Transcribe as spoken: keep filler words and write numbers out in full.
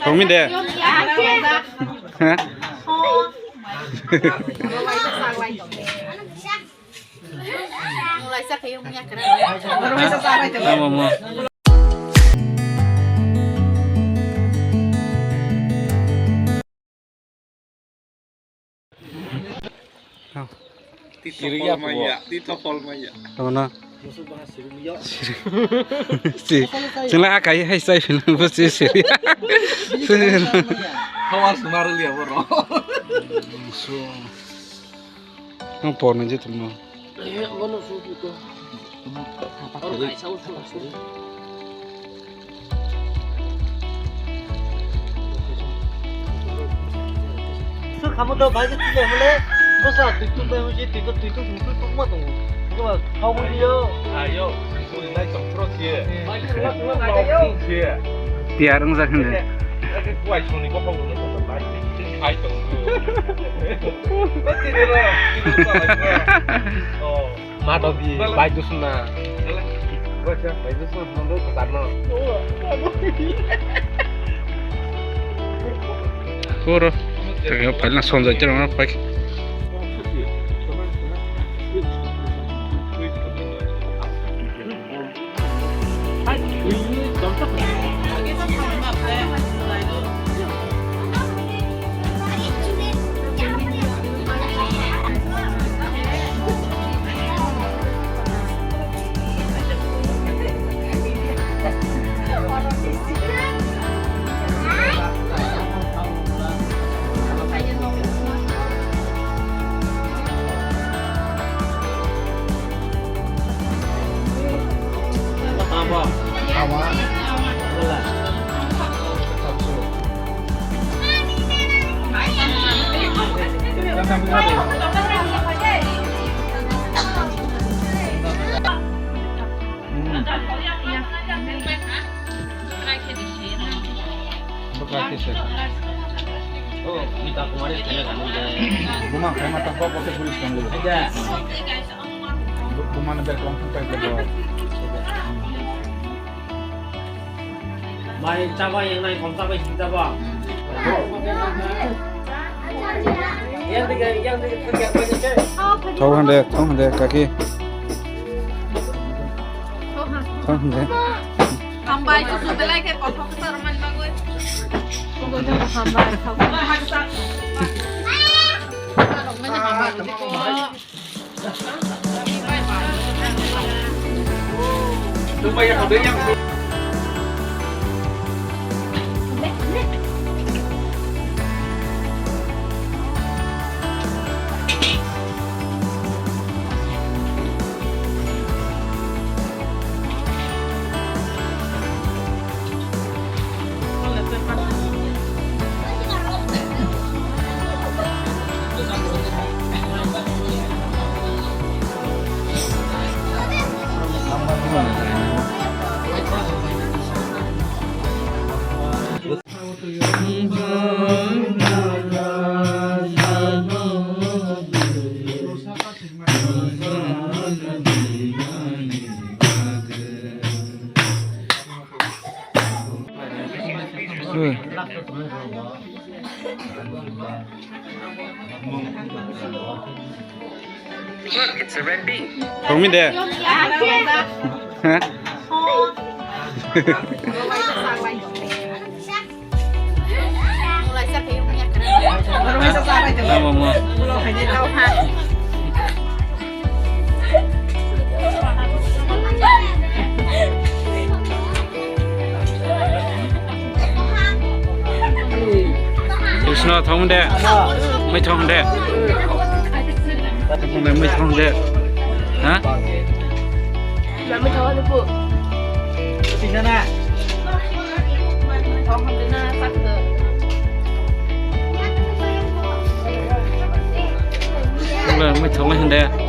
Tongmi de. Ha? Ha? Tamo mo. Tito pol maya, tito pol maya. Tamo na. Si, sila akai hai sai film bo si siri. Hawa sumaru liya boro. So. Ang porno je tamo. Sur kamu do bai ke tile mule, bosa tui tu bai muji tui tu tui tu tui tu ma tu. Ko kau muji yo. Ayo, suri nai tong pro sie. Tiyar wng jak hwnwi. Kuai suni ko kau nai tong nai. Hai tong. Tini ro, tini ro. Oh. Mato di, bai dusna. Bai dusna, nang do katarno. Horo. Tengyo phalna sonjai tero na pai. Bwkha khe se. Buma khe ma tang kok kok khe police tang lu. Buma ni bag long thang pai bag. Bai chaba yang nai kom chaba sing chaba. Yang tiga yang tiga. Thok hande, thok hande, kaki. Thok hande. Hambai, chuchu belai khe kothok kwcharo man bagwi. Hambai, hambai. Look, it's a red bean. Thongmi de. Ha? Tamo mo. Krishna thong de. Mai thong de. Mai thong de. Ha? Mai thong de pu. Sina na. Mai thong de.